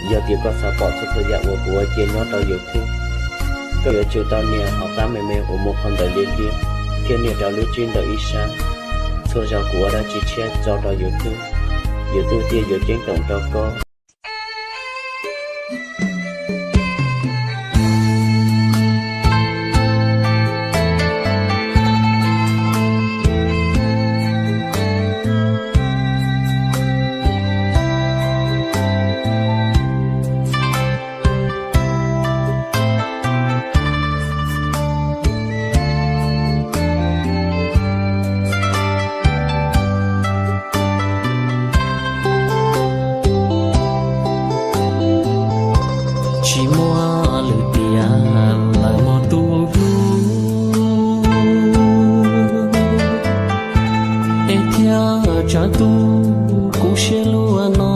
Yog tias koj xav pom txhua txhua yam uas kuv ua cia nyob rau YouTube, koj yuav tsum tau nias hauv qab me me uas muaj phau ntawv liab liab, thiab nias rau lub tswb ntawm ib sab. Txhua zaus kuv ua dab tsi tshiab tso rau YouTube, YouTube thiaj yuav ceeb toom rau koj. Tsis muaj lwm tiam lawm mog tus hlub, es thiaj tsav tub kuv siab luaj no.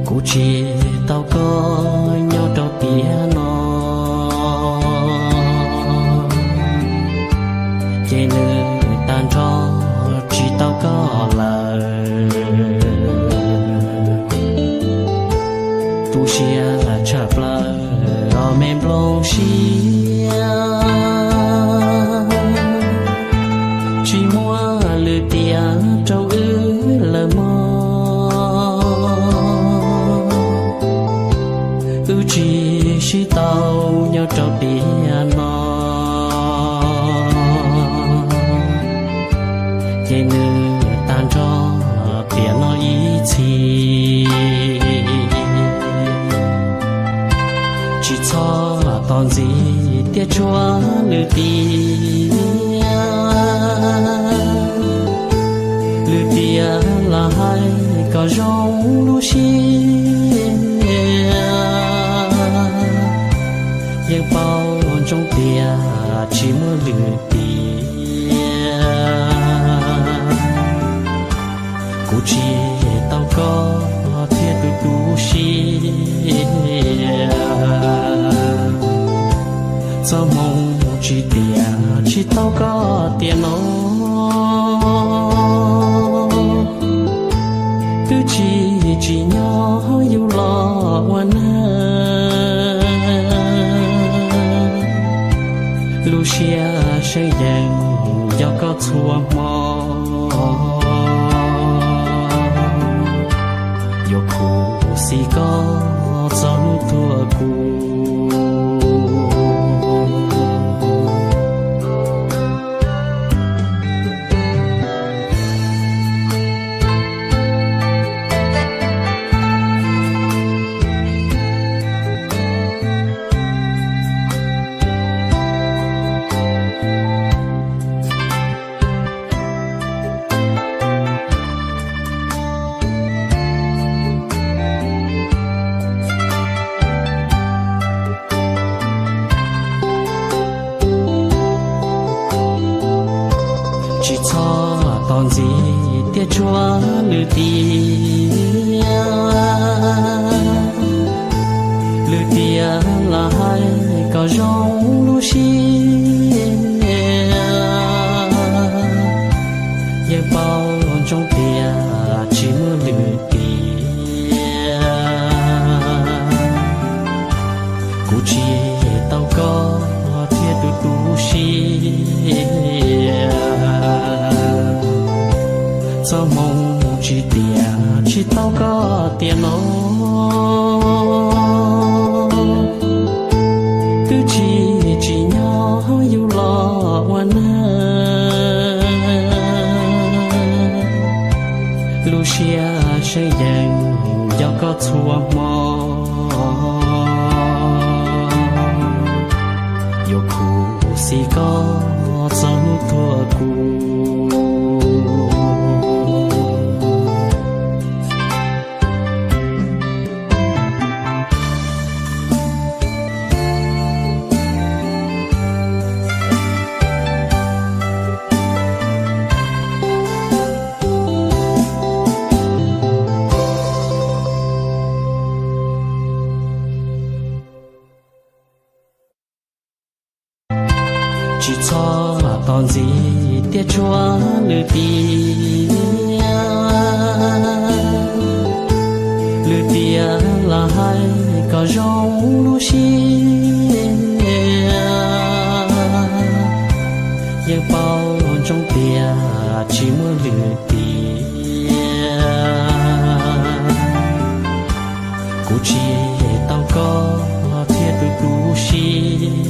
Kuv tsis tau koj nyob rau tiam no, ces nws tag nrho tsis tau koj lawm. Tu siab tshaj plaws os me nplooj siab, tsis muaj lwm tiam rau wb lawm mog. Wb tsis sib tau nyob rau tiam no, ces nws tag nrho tiam no ib txhis. Tsis txhob tos ntxiv tiaj tshuav lwm tiam, lwm tiam los hais kom zoo lub siab. Yeej paub ntsoov tias tsis muaj lwm tiam, kuv tsis tau koj thiab tus tu siab. Txoj hmoo tsis tiam tsis tau koj tiam no, twb tsis tsim nyog yus los ua neeg. Lub siab seeb yees nco koj txhua hmo, yuav khuv xim koj txoj hlub tuaj kuv. Tsis txhob tos ntxiv tiaj tshuav lwm tiam, lwm tiam los hais kom zoo lub siab. Yeej paub ntsoov tias tsis muaj lwm tiam, kuv tsis tau koj thiab tus tu siab. Txoj hmoo tsis tiam tsis tau koj tiam no, twb tsis tsim nyog yus los ua neeg. Lub siab seeb yees nco koj txhua hmo, yuav khuv xim koj txoj hlub tuaj kuv. Tsis txhob tos ntxiv tiaj tshuav Hauv lub siab yeej paub ntsoov tias tsis muaj lwm tiam, kuv tseg tau koj thiab tus tu siab.